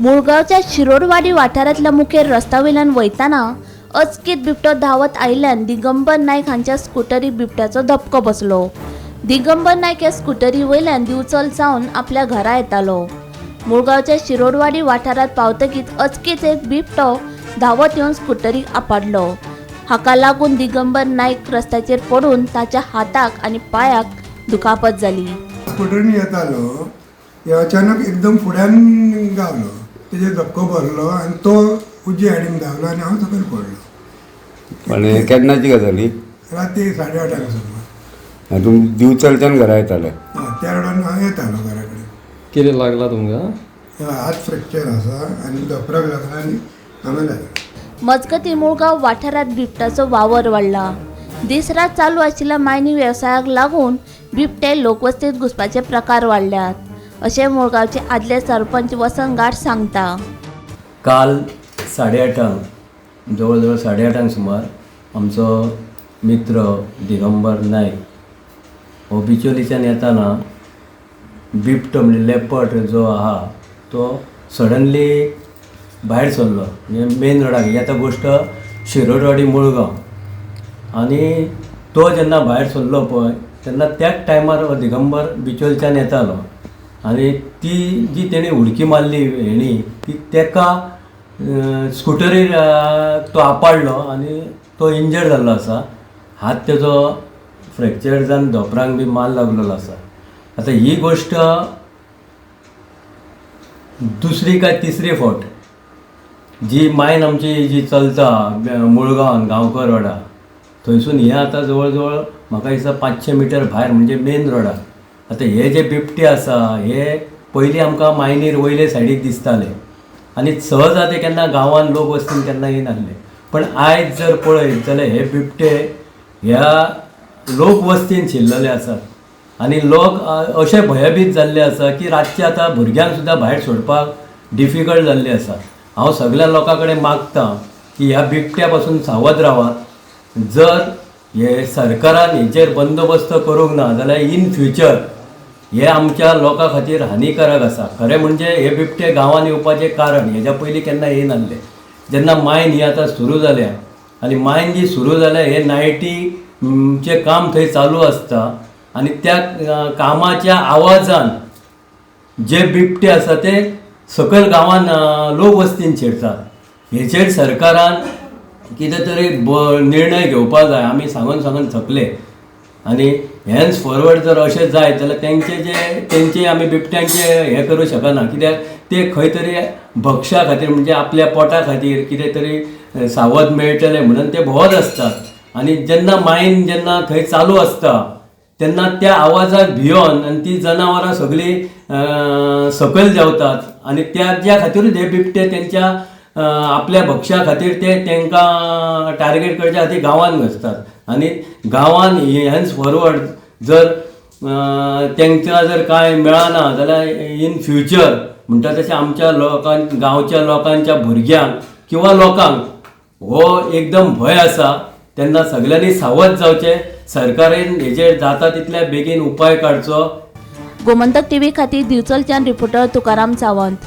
मुळगांवच्या शिरोडवाडी वाठारांतल्या मुखेल रस्त्यावयल्यान वयताना अचकीत बिबटो धांवत आयिल्ल्यान दिगंबर नायक हांच्या स्कुटरीक बिबट्याचो धपको बसलो. दिगंबर नायक ह्या स्कुटरी वयल्यान दिवचल सावन आपल्या घरा येतालो. मुळगांवच्या शिरोडवाडी वाठारांत पावतकीच अचकीत एक बिबटो धांवत येवन स्कुटरीक आपडलो. हाका लागून दिगंबर नायक रस्त्याचेर पडून ताच्या हाताक आनी पांयाक दुखापत जाली. स्कुटरीन येतालो, हे अचानक एकदम फुड्यान गावलो, तेजेर धपको भरलो आनी तो उजवी सायडीन धांवलो आनी हांव सकयल पडलो. पण केन्नाची गजाल ही? राती 8:30 सुमार. आनी तुमी दिवचलच्यान घरा येताले? हय, त्या रोडान हांव येतालो घरा कडेन. कितें लागलां तुमकां? हात फ्रॅक्चर आसा आनी धोपराक लागला आनी हांगा लागला. मजगतीं मुळगांव वाठारांत बिबट्याचो वावर वाडला. दीस रात चालू आशिल्ल्या मायनी वेवसायाक लागून बिबटे लोकवस्तीत घुसपाचे प्रकार वाडल्यात अशें मुळगांवचे आदले सरपंच वसंत गाड सांगता. काल 8:30, जवळ जवळ 8:30 सुमार आमचो मित्र दिगंबर नायक हो बिचोलीच्यान येताना बिबटो म्हणजे लेपर्ड जो आहा तो सडनली भायर सरलो, म्हणजे मेन रोडाक. ही आतां गोश्ट शिरोडवाडी मुळगांव. आनी तो जेन्ना भायर सरलो पळय तेन्ना त्याच टायमार हो दिगंबर बिचोलच्यान येतालो आनी ती जी तेणी उडकी मारली हेणी ती तेका स्कुटरीर तो आपडलो आनी तो इंजर्ड जाल्लो आसा. हात तेजो फ्रॅक्चर जावन धोंपरांक बी माल लागलेलो आसा. आतां ही गोश्ट दुसरी काय तिसरी फावट जी मायन आमची जी चलता मुळगांवान गांवकर रोडार थंयसून हे आतां जवळ जवळ म्हाका दिसता 500 मिटर भायर म्हणजे मेन रोडार. आतां हे जे बिबटे आसा हे पयलीं आमकां मायनीर वयले सायडीक दिसताले आनी सहज ते केन्ना गांवान लोक वचून केन्ना येयनासले. पण आयज जर पळयत जाल्यार हे बिबटे ह्या लोक वस्तीन शिरलेले आसात आनी लोक अशे भयभीत जाल्ले आसा की रातचे आतां भुरग्यांक सुद्दां भायर सोडपाक डिफिकल्ट जाल्ले आसा. हांव सगल्या लोकां कडेन मागता की ह्या बिबट्या पासून सावध रावात. जर हे सरकारान हेचेर बंदोबस्त करूंक ना जाल्यार इन फ्युचर हे आमच्या लोकां खातीर हानिकारक आसा. खरें म्हणजे हे बिबटे गांवांत येवपाचें कारण हेज्या पयलीं केन्ना येयनासले. जेन्ना मायन ही आतां सुरू जाल्या आनी मायन जी सुरू जाल्या हे नायटीचें काम थंय चालू आसता आनी त्या कामाच्या आवाजान जे बिबटे आसा ते सकयल गांवान लोक वस्तीन शिरतात. हेचेर सरकारान कितें तरी निर्णय घेवपा जाय. आमी सांगून सांगून थकले आनी हेन्स फॉरवर्ड जर अशें जायत जाल्यार तेंचे जे तेंचे आमी बिबट्यांचे हें करूं शकना, कित्याक ते खंय तरी भक्षा खातीर म्हणजे आपल्या पोटा खातीर कितें तरी सावध मेळटलें म्हणून ते भोंवत आसतात. आनी जेन्ना मायन जेन्ना थंय चालू आसता तेन्ना त्या आवाजाक भियोन आनी ती जनावरां सगळीं सकयल देंवतात आनी त्या खातीरूच हे बिबटे तेंच्या आपल्या भक्षा खातीर ते तेंकां टार्गेट करच्या खातीर गांवांत घुसतात. आनी गांवांत हेन्स फॉरवर्ड जर तेंकां जर कांय मेळना जाल्यार इन फ्युचर म्हणटा तशें आमच्या लोकांक, गांवच्या लोकांच्या भुरग्यांक किंवा लोकांक हो एकदम भंय आसा. तेन्ना सगल्यांनी सावध जावचें. सरकारान हेजेर जाता तितल्या बेगीन उपाय काडचो. गोमंतक टीव्ही खातीर दिवचलच्यान रिपोर्टर तुकाराम सावंत.